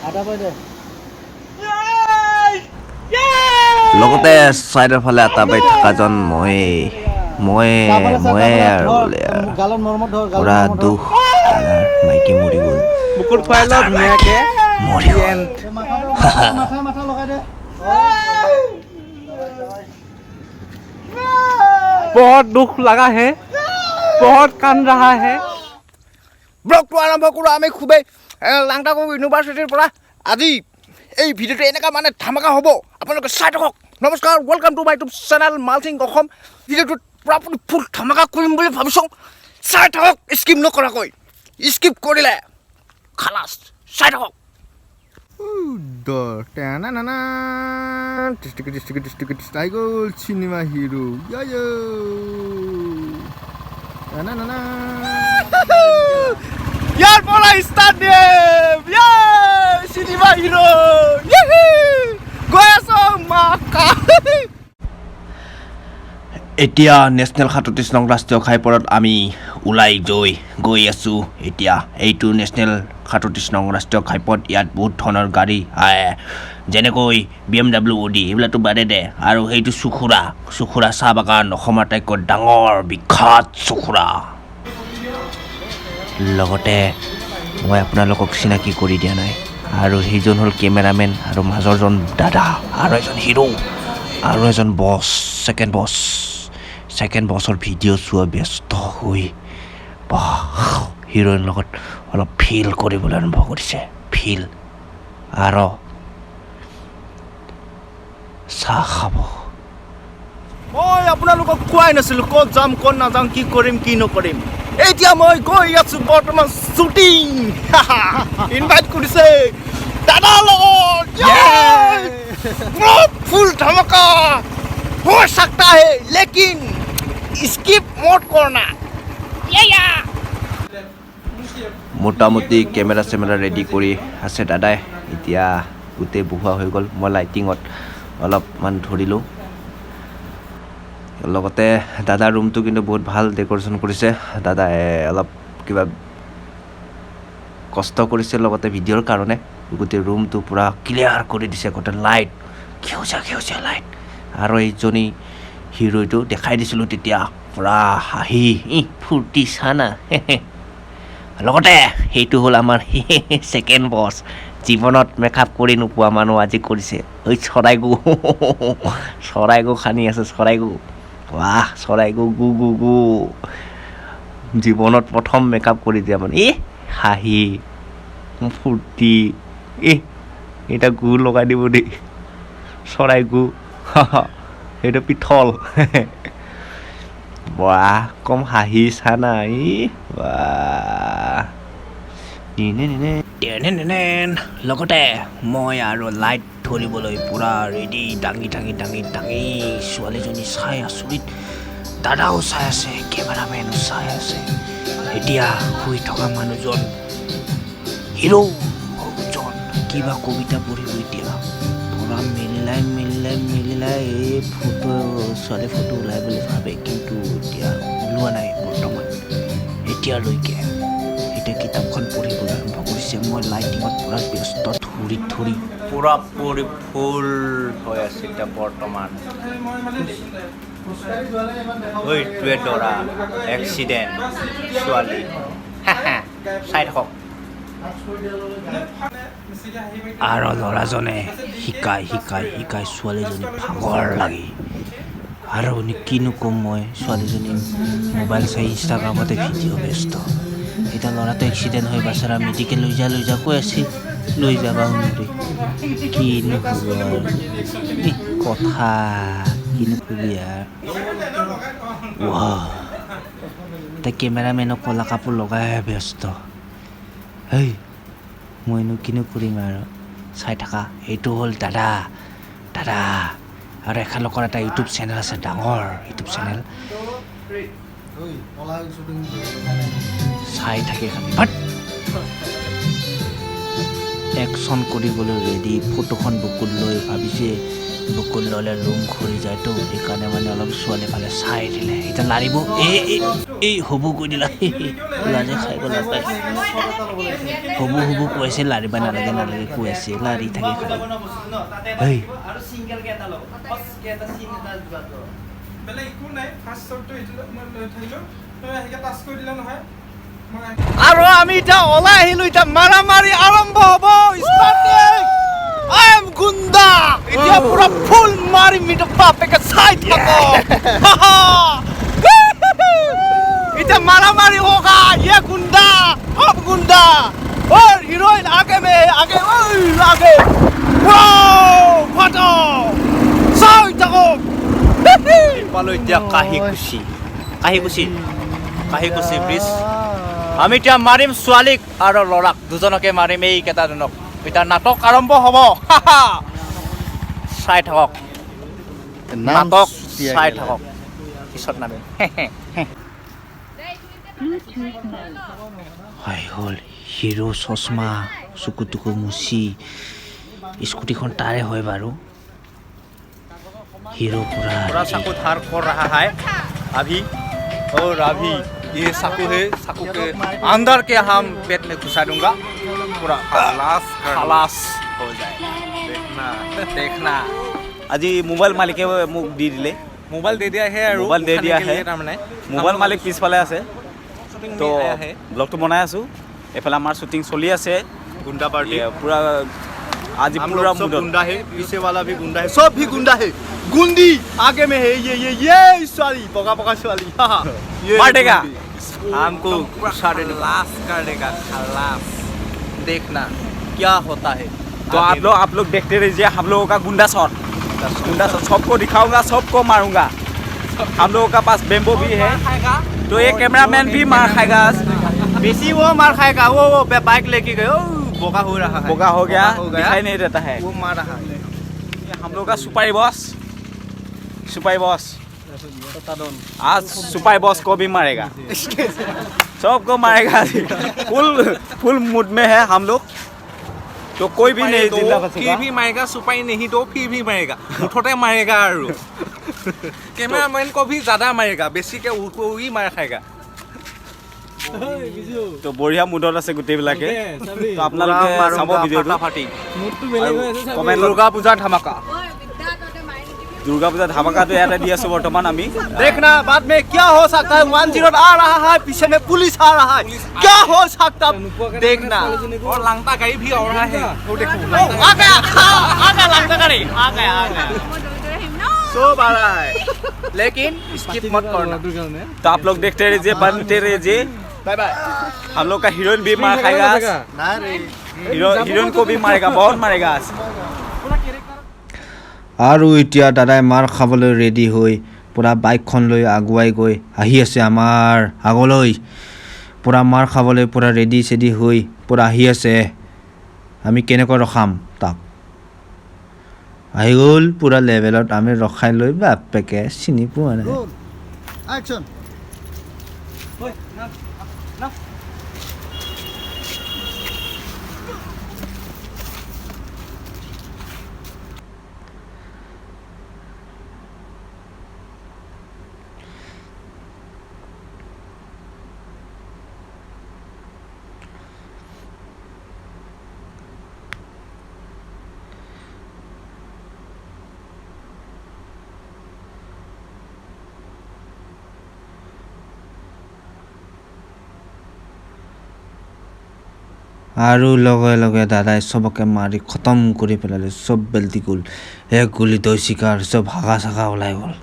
আদা পাই দে। লগতে চাইডৰ ফালে আটা পাই থকাজন ময়ে ময়ে ময়ে আৰু বোলে আৰু গালত মৰমত ধৰ, গালত পুৰা মৰমত ধৰ। দুখ, তাৰ মাইকী মৰি গ'ল। বুকুত খুৱাই ল ধুনীয়াকে। মৰি গ'ল। এণ্ড মাথা মাথা মাথা লগাই দে। बहुत दुख लगा है, बहुत कान रहा है। ব্লগটো আৰম্ভ কৰোঁ আমি খুবেই লাংটাকু ইউনিভাৰ্চিটিৰ পৰা। আজি এই ভিডিঅ'টো এনেকুৱা মানে ধামাকা হ'ব, আপোনালোকে চাই থাকক। নমস্কাৰ, welcome to my YouTube channel Malsing Assam. ভিডিঅ'টোত পূৰা ফুল ধামাকা কৰিম বুলি ভাবিছোঁ। চাই থাকক স্কিপ নকৰাকৈ, স্কিপ কৰিলে খালাচ। চাই থাকক। না, ডিষ্ট্ৰিক্ট ডিষ্ট্ৰিক্ট ডিষ্ট্ৰিক্ট আহি গ'ল চিনেমা হিৰো। না না না। ইয়াৰ পৰা ষ্টাৰ্ট দিম। চিনেমা হিৰো গৈ আছো মাকা। এতিয়া নেশ্যনেল 37 নং ৰাষ্ট্ৰীয় ঘাইপথত আমি ওলাই গৈ আছোঁ। এতিয়া এইটো নেশ্যনেল 37 নং ৰাষ্ট্ৰীয় ঘাইপথ। ইয়াত বহুত ধৰণৰ গাড়ী আহে, যেনেকৈ BMW, Audi, এইবিলাকতো বাদে দে। আৰু সেইটো চুখুৰা, চুখুৰা চাহ বাগান, অসমৰ আটাইতকৈ ডাঙৰ বিখ্যাত চুখুৰা। লগতে মই আপোনালোকক চিনাকি কৰি দিয়া নাই। আৰু সেইজন হ'ল কেমেৰামেন আৰু মাজৰজন দাদা আৰু এজন হিৰ' আৰু এজন বছ, ছেকেণ্ড বছ। ছেকেণ্ড বছৰ ভিডিঅ' চোৱা ব্যস্ত হৈ বাহ হিৰ'ইন লগত অলপ ফিল কৰিবলৈ আৰম্ভ কৰিছে, ফিল আৰু চাহ খাব। মই আপোনালোকক কোৱাই নাছিলোঁ ক'ত যাম, ক'ত নাযাম, কি কৰিম, কি নকৰিম। এতিয়া মই গৈ আছোঁ বৰ্তমান শ্বুটিং। ইনভাইট কৰিছে দাদাৰ লগত। ফুল धमाका हो सकता है, लेकिन स्किप मत करना। মোটামুটি কেমেৰা চেমেৰা ৰেডি কৰি আছে দাদাই। এতিয়া গোটেই বহোৱা হৈ গ'ল। মই লাইটিঙত অলপমান ধৰিলোঁ। লগতে দাদাৰ ৰুমটো কিন্তু বহুত ভাল ডেক'ৰেশ্যন কৰিছে। দাদাই অলপ কিবা কষ্ট কৰিছে, লগতে ভিডিঅ'ৰ কাৰণে গোটেই ৰুমটো পূৰা ক্লিয়াৰ কৰি দিছে, গোটেই লাইট, সেউজীয়া সেউজীয়া লাইট। আৰু এইজনী হিৰ'ইটো দেখাই দিছিলোঁ তেতিয়া, পূৰা হাঁহি ই ফূৰ্তি চানা। লগতে সেইটো হ'ল আমাৰ ছেকেণ্ড বছ। জীৱনত মেকআপ কৰি নোপোৱা মানুহ আজি কৰিছে। ঐ চৰাই গু, চৰাই গু সানি আছে, চৰাই গু। বাহ, চৰাই গু গু গু গু। জীৱনত প্ৰথম মেকআপ কৰি দিয়া মানে ই হাঁহি ফূৰ্তি। এ এতিয়া গু লগাই দিব দেই, চৰাই গু। সেইটো পিঠল। বাহ, কম হাঁহি চানা ই বাহ। টেনেনেনেন। লগতে মই আৰু লাইট ধৰিবলৈ পূৰা ৰেডি, দাঙি দাঙি দাঙি দাঙি। ছোৱালীজনী চাই আচৰিত, দাদাও চাই আছে, কেমেৰামেনো চাই আছে। এতিয়া শুই থকা মানুহজন হিৰোজন কিবা কবিতা পঢ়িব। এতিয়া পূৰা মিলাই মিলাই মিলাই এই ফটো, ছোৱালী ফটো ওলাই বুলি ভাবে, কিন্তু এতিয়া ওলোৱা নাই বৰ্তমান এতিয়ালৈকে। এতিয়া কিতাপখন পঢ়িবলৈ আৰম্ভ কৰিছে। মই লাইটিঙত পূৰা ব্যস্ত, ধৰি ধৰি পুৰা পুৰি ফুল হৈ আছে এতিয়া বৰ্তমান। ঐটোৱে দৰা, এক্সিডেণ্ট, ছোৱালী। চাই থাকক। আৰু ল'ৰাজনে শিকাই শিকাই শিকাই ছোৱালীজনী ভাগৰ লাগি আৰু কিনো ক'ম মই, ছোৱালীজনী মোবাইল চাই ইনষ্টাগ্ৰামতে ভিডিঅ' ব্যস্ত। এতিয়া ল'ৰাটো এক্সিডেণ্ট হৈ বাচাৰা মেডিকেল লৈ যা লৈ যা কৈ আছিল, লৈ যাবা নোৱাৰি। কিনো হ'ব আৰু ই কথা কিনো কবি আৰু। এতিয়া কেমেৰামেনক ক'লা কাপোৰ লগাই ব্যস্ত। হেই, মইনো কিনো কৰিম আৰু। চাই থাকা, এইটো হ'ল দাদা, দাদা আৰু এখেলোকৰ এটা ইউটিউব চেনেল আছে, ডাঙৰ ইউটিউব চেনেল। ঐ, পলাই শ্বুটিং। চাই থাকে খালি বাট। একশ্যন কৰিবলৈ ৰেডি। ফটোখন বুকুত লৈ ভাবিছে বুকুত ল'লে লোম খৰি যায়তো, সেইকাৰণে মানে অলপ ছোৱালী ফালে চাই দিলে। এতিয়া লাৰিব, এই এই এই হ'ব কৈ দিলা, লাজে খাই গ'ল তাই। হ'ব হ'ব কৈ আছে, লাৰিব নালাগে নালাগে কৈ আছে, লাৰি থাকে খালি। হেই আৰু আমি এতিয়া ওলাই আহিলো, এতিয়া মাৰামাৰি আৰম্ভ হ'ব। I am গুণ্ডা, এতিয়া পুৰা ফুল মাৰিম, এতিয়া বাপেকে চাই থাকক। এতিয়া মাৰামাৰি হোগা, ये गुंडा अब गुंडा और हीरोइन आगे में आगे, आगे ফাটো চাই থাকক। পালো এতিয়া কাহিকুচি, কাহিকুচি, কাহিকুচি ব্ৰিজ। আমি এতিয়া মাৰিম ছোৱালীক আৰু ল'ৰাক, দুজনকে মাৰিম, এইকেইটা জনক। এতিয়া নাটক আৰম্ভ হ'ব, চাই থাকক, নাটক চাই থাকক, পিছত নামিম। হয় হ'ল, হিৰ' চশমা চকু টকু মুচি, স্কুটিখন তাৰে হয় বাৰু। হিৰ' পুৰা पूरा चाकू धार कर रहा है अभी, और अभी ये चाकू है, चाकू के अंदर के हम पेट में घुसा दूंगा, पूरा खलास खलास हो जाए। देखना देखना। আজি মোবাইল মালিকে মোক দি দিলে, মোবাইল দে দিয়া হে আৰু মোবাইল দে দিয়া হে। তাৰমানে মোবাইল মালিক পিছফালে আছে, তো ব্লগটো বনাই আছোঁ। এইফালে আমাৰ শ্বুটিং চলি আছে, गुंडा पार्टी পুৰা আজি हम পুৰা लोग सब মুডত। गुंडा है, पीछे वाला भी गुंडा है, सब भी गुंडा है। गुंडी आगे में है, ये ये ये सॉरी पका पका सॉरी, ये मार देगा हमको खलास कर देगा, खलास। देखना क्या होता है। तो आप लोग देखते रहिए हम लोगों का गुंडा शॉट, गुंडा शॉट सबको दिखाऊंगा, सबको मारूंगा। हम लोगों का पास बेम्बो भी है, तो ये कैमरामैन भी मार खाएगा, बेसी वो मार खाएगा। वो बाइक लेके गए, बोका हो रहा है, बोका हो गया, दिखाई नहीं देता है, वो मार रहा है। हम लोग का सुपारी बॉस, सुपारी बॉस आज सुपारी बॉस को भी मारेगा, सबको मारेगा। फुल फुल मूड में है हम लोग, तो कोई भी नहीं जिंदा बचेगा। फिर भी मारेगा, सुपारी नहीं तो फिर भी मारेगा, मुठते मारेगा আৰু कैमरामैन को भी ज्यादा मारेगा, बेसिके उनको ही मार खाएगा। তো বঢ়িয়া মুডত আছে গোটেইবিলাকে, তো আপোনালোকে চাব ভিডিঅ'টো। কমেণ্ট। দুৰ্গা পূজা ধামাকা, দুৰ্গা পূজা ধামাকাটো ইয়াতে দি আছোঁ বৰ্তমান আমি। देखना बाद में क्या हो सकता है। 1-0 आ रहा है, पीछे में पुलिस आ रहा है, क्या हो सकता देखना। और लांगता गाड़ी भी आ रहा है, वो देखो आ गया, आ गया लांगता गाड़ी, आ गया, आ गया, सब आ रहा है, लेकिन स्किप मत करना। तो आप लोग देखते रहिए, बनते रहिए। Bye bye. हम लोग का हीरोइन भी मार खाएगा, हीरोइन को भी मारेगा, बहुत मारेगा। আৰু এতিয়া দাদাই মাৰ খাবলৈ ৰেডি হৈ পূৰা বাইকখন লৈ আগুৱাই গৈ আহি আছে আমাৰ আগলৈ। পূৰা মাৰ খাবলৈ পূৰা ৰেডি চেডি হৈ পূৰা আহি আছে। আমি কেনেকৈ ৰখাম তাক? আহি গ'ল পূৰা লেভেলত, আমি ৰখাই লৈ বাপেকে চিনি পোৱা নাই। একশ্যন। আৰু লগে লগে দাদাই চবকে মাৰি খতম কৰি পেলালে, চব বেল্টি গ'ল, এক গুলি দৈ চিকাৰ, চব হাগা চাগা ওলাই গ'ল।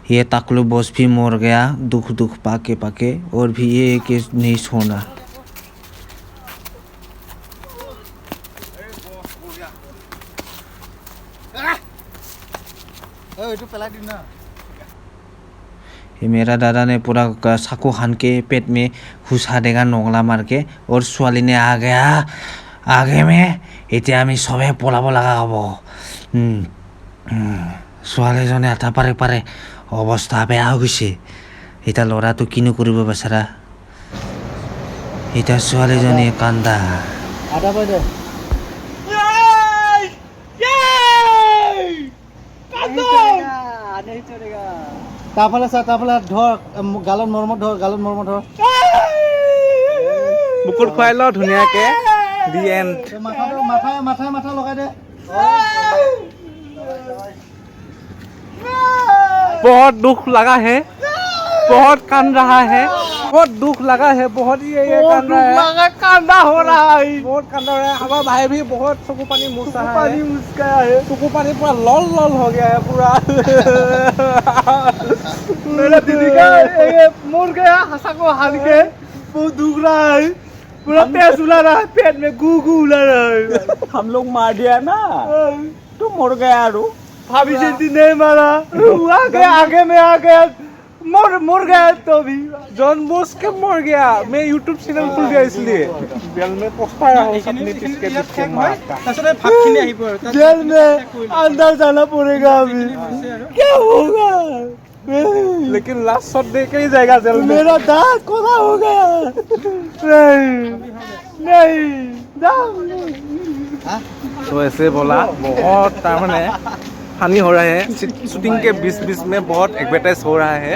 ये ताकलू बॉस भी मर गया दुख दुख पाके पाके, और भी ये केस नहीं छोड़ना। ये मेरा दादा ने पूरा साकू हान के पेट में घुसा देगा नोंगला मार के, और ছোৱালী ने आ गया आगे में। এতিয়া আমি চবে পলাব লগা হ'ব। ছোৱালীজনে এটা পাৰে পাৰে অৱস্থা বেয়া হৈ গৈছে। এতিয়া ল'ৰাটো কিনো কৰিব বেচেৰা। এতিয়া ছোৱালীজনীয়ে কান্দা। আদা পাই দে। তাৰফালে চা, তাৰফালে ধৰ, গালত মৰমত ধৰ, গালত মৰমত ধৰ। বুকুত খুৱাই ল ধুনীয়াকে। The end. মাথাটো, মাথা মাথা মাথা লগাই দে। बहुत दुख लगा है, बहुत कान रहा है, बहुत दुख लगा है, बहुत ये कान रहा है, कांदा हो रहा है, बहुत कांदा हो रहा है। हमारा भाई भी बहुत चकू पानी मुसा है, पानी मुस्काया है, चकू पानी पूरा लॉल लॉल हो गया है पूरा। मेरा दीदी का ये मर गया हंसा को हार के, बहुत दुख रहा है, पूरा पेट उला रहा है, पेट में गू गू उला रहा है। हम लोग मार दिया ना तो मर गया আৰু। भाभी से नहीं मारा, आ गया आगे में आ गया, मर मर गया तो भी जॉन बोस के मर गया। मैं यूट्यूब चैनल खुल गया इसलिए जेल में पछता रहा हूँ अपने पिसके पिसके मार का। তাৰপিছতে ভাতখিনি আহিব আৰু তাত। जेल में अंदर जाना पड़ेगा, अभी क्या होगा, लेकिन लास्ट शॉट दे के ही जाएगा जेल में। मेरा दांत कोला हो गया, नहीं नहीं दांत। तो ऐसे बोला, बहुत তাৰমানে ফাनी हो रहा है। शूटिंग के बीच बीच में बहुत एडवर्टाइज हो रहा है,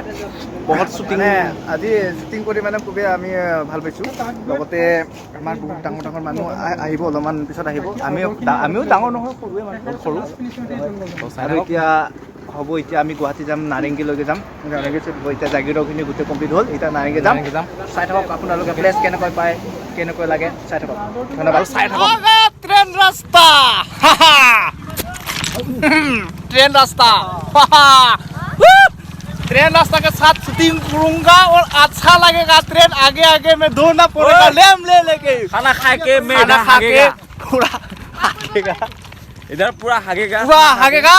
बहुत शूटिंग। মানে আজি শ্বুটিং কৰি মানে খুবেই আমি ভাল পাইছোঁ। লগতে আমাৰ বহুত ডাঙৰ ডাঙৰ মানুহ আহিব, অলপমান পিছত আহিব। আমিও ডাঙৰ নহয়, সৰুৱে মানুহ, বহুত সৰু। আৰু এতিয়া হ'ব, এতিয়া আমি গুৱাহাটী যাম, নাৰেংগীলৈকে যাম। নাৰেংগী এতিয়া জাগিৰোডখিনি গোটেই কমপ্লিট হ'ল, এতিয়া নাৰেংগী যাম। নাৰেংগী যাম। চাই থাকক আপোনালোকে, প্লেচ কেনেকৈ পায়, কেনেকৈ লাগে চাই থাকক। ধন্যবাদ, চাই থাকক। ট্ৰেইন ৰাস্তা, ट्रेन रास्ता, ट्रेन रास्ता के साथ शूटिंग करूंगा और अच्छा लगेगा। ट्रेन आगे आगे में दौड़ना पड़ेगा, लेम ले लेके खाना खा के, मैं खाना खा के पूरा हागेगा, इधर पूरा हागेगा, पूरा हागेगा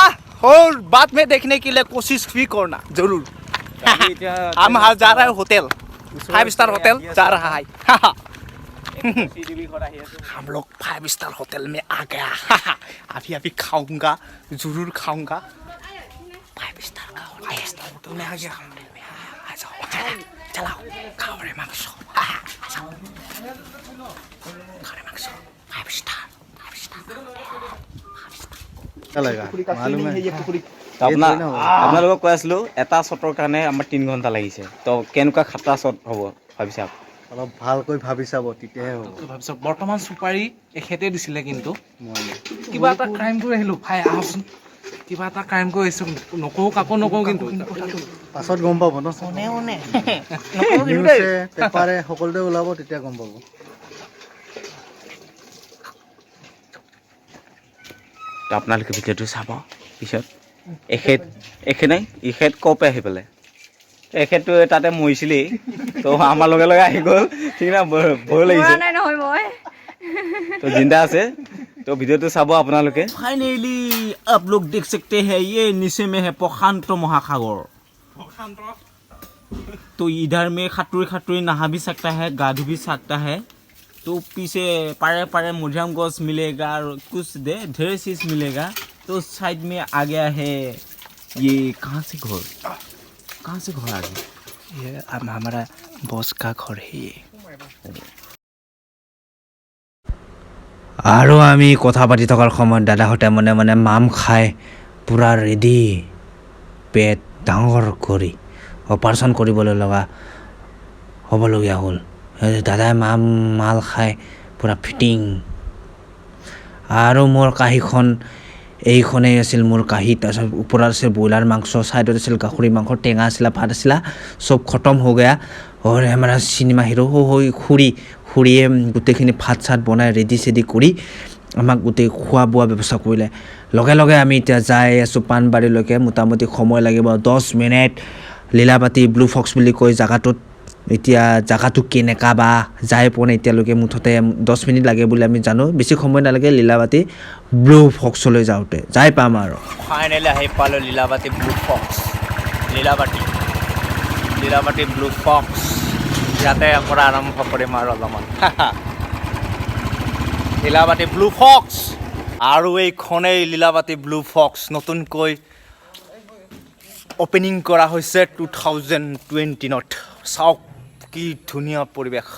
और बाद में देखने के लिए कोशिश भी करना जरूर। हम जा रहे हैं होटल, 5 स्टार होटल जा रहा है। हम लोग 5 स्टार होटल में आ गया। अभी अभी खाऊंगा, जरूर खाऊंगा। 5 स्टार का होटल, स्टार होटल में आ गया। आ जाओ, चलाओ, खाओ रे मांस, आ जाओ, खाओ रे मांस। 5 स्टार, 5 स्टार। मालूम है। আপোনালোকক কৈ আছিলো, এটা শ্বটৰ কাৰণে আমাৰ 3 ঘণ্টা লাগিছে, তো কেনেকুৱা খাতৰা শ্বট হ'ব ভাবি চাওক। অলপ ভালকৈ ভাবি চাব, তেতিয়াহে হ'ব। ভাবিছো বৰ্তমান চুপাৰী এখেতে দিছিলে, কিন্তু কিবা এটা ক্ৰাইম কৰি আহিলো। ভাই, আহচোন, কিবা এটা ক্ৰাইম কৰি আহিছো, নকওঁ কাকো নকওঁ কিন্তু। পাছত গম পাব ন, নিউজে পেপাৰে সকলোতে ওলাব, তেতিয়া গম পাব। তো আপোনালোকে ভিডিঅ'টো চাব পিছত। এখেত এখেত এখেত ক'ৰ আহি পেলাই, এখেতটো তাতে মৰিছিলেই, তো আমাৰ লগে লগে আহি গ'ল। ঠিক না, ভয় লাগিছে। মৰা নাই নহয় মই। তো জিন্দা আছে, তো ভিডিঅ'টো চাব আপোনালোকে। फाइनली आप लोग देख सकते हैं, ये नीचे में है प्रशांत महासागर। तो इधर में সাঁতুৰি সাঁতুৰি नहा भी सकता है, गা धो भी सकता है। तो पीछे पारे पारे मधुरियाम गछ मिलेगा और कुछ दे ढेर चीज मिलेगा। तो साइड में आ गया है ये। कहाँ से घर, कहाँ से घर आ गया? ये अब हमारा बॉस का घर है ये। আৰু আমি কথা পাতি থকাৰ সময়ত দাদাহঁতে মনে মনে মাম খাই পূৰা ৰেডি, পেট ডাঙৰ কৰি অপাৰেশ্যন কৰিবলৈ লগা হ'বলগীয়া হ'ল। এই দাদাই মাম মাল খাই পূৰা ফিটিং। আৰু মোৰ কাঁহীখন এইখনেই আছিল মোৰ কাঁহী। তাৰপিছত ওপৰত আছিল ব্ৰইলাৰ মাংস, ছাইডত আছিল গাহৰি মাংস, টেঙা আছিলে, ভাত আছিলে, চব খতম हो गया। और हमारा চিনেমা হিৰ' হৈ খুৰী, খুৰীয়ে গোটেইখিনি ভাত চাত বনাই ৰেডি চেডি কৰি আমাক গোটেই খোৱা বোৱা ব্যৱস্থা কৰিলে। লগে লগে আমি এতিয়া যাই আছোঁ পাণবাৰীলৈকে। মোটামুটি সময় লাগিব 10 মিনিট। লীলাবাটী ব্লু ফক্স বুলি কয় জেগাটোত। এতিয়া জেগাটো কেনেকা বা যাই পোৱা নাই এতিয়ালৈকে। মুঠতে 10 মিনিট লাগে বুলি আমি জানো, বেছি সময় নালাগে। লীলাবাটী ব্লু ফক্সলৈ যাওঁতে যাই পাম আৰু। ফাইনেলি আহি পালোঁ লীলাবাটী ব্লু ফক্স। লীলাবাটী, লীলাবাটী ব্লু ফক্স, ইয়াতে পৰা আৰম্ভ কৰিম আৰু অলপমান। লীলাবাটী ব্লু ফক্স আৰু এইখনেই লীলাবাটী ব্লু ফক্স, নতুনকৈ অ'পেনিং কৰা হৈছে 2020ত। চাওক কি ধুনীয়া পৰিৱেশ,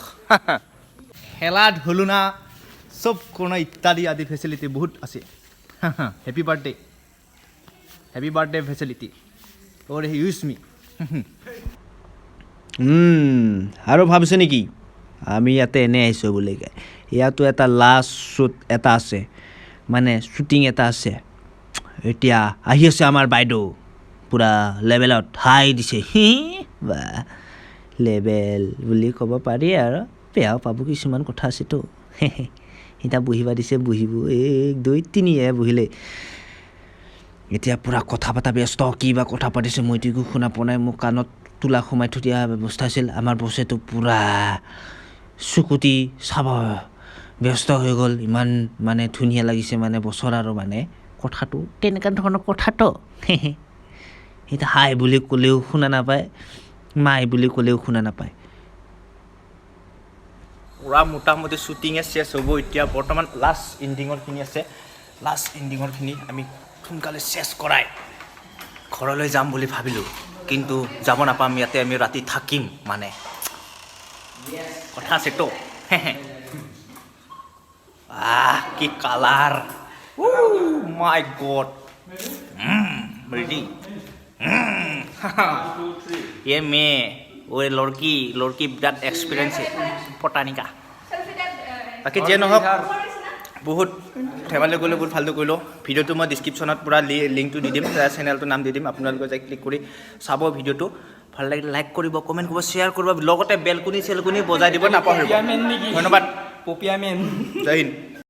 খেলা ধূলা চব কোনো ইত্যাদি আদি ফেচিলিটি বহুত আছে। Happy birthday. Happy birthday facility or use me. আৰু ভাবিছে নেকি আমি ইয়াতে এনেই আহিছোঁ বুলি? ইয়াতো এটা লাষ্ট শ্বুট এটা আছে, মানে শ্বুটিং এটা আছে। এতিয়া আহি আছে আমাৰ বাইদেউ, পূৰা লেভেলত হাই দিছে। হি বা লেভেল বুলি ক'ব পাৰি আৰু বেয়াও পাব কিছুমান কথা আছেতো। এতিয়া বহিব দিছে, বহিব। এক, দুই, তিনি, বহিলে। এতিয়া পূৰা কথা পতা ব্যস্ত। কি বা কথা পাতিছে, মইতো একো শুনা পোৱা নাই। মোৰ কাণত তোলা সোমাই থৈ দিয়া ব্যৱস্থা আছিল। আমাৰ বছেতো পূৰা চকুটি চাব ব্যস্ত হৈ গ'ল। ইমান মানে ধুনীয়া লাগিছে, মানে বছৰ আৰু মানে কথাটো তেনেকুৱা ধৰণৰ কথাটো। এতিয়া হাই বুলি ক'লেও শুনা নাপায়, মাই বুলি ক'লেও শুনা নাপায়। পূৰা মোটামুটি শ্বুটিঙে শেষ হ'ব। এতিয়া বৰ্তমান লাষ্ট এণ্ডিঙৰখিনি আছে। লাষ্ট এণ্ডিঙৰখিনি আমি সোনকালে শেষ কৰাই ঘৰলৈ যাম বুলি ভাবিলোঁ, কিন্তু যাব নাপাম। ইয়াতে আমি ৰাতি থাকিম, মানে কথা আছেতো। আহ, কি কালাৰ! মাই গড, ৰেডি। ये मैं वो लड़की, लड़की बिराट एक्सपीरियंस है, पता नहीं का। বাকী যিয়ে নহওক, বহুত ধেমালি কৰিলোঁ, বহুত ফাল্টু কৰিলোঁ। ভিডিঅ'টো মই ডিছক্ৰিপশ্যনত পূৰা লিংকটো দি দিম, চেনেলটোৰ নাম দি দিম। আপোনালোকে যাই ক্লিক কৰি চাব। ভিডিঅ'টো ভাল লাগিলে লাইক কৰিব, কমেণ্ট কৰিব, শ্বেয়াৰ কৰিব, লগতে বেলকনি চেলকনি বজাই দিব নাপাহৰিব। ধন্যবাদ। পপিয়ামেন। জয় হিন্দ।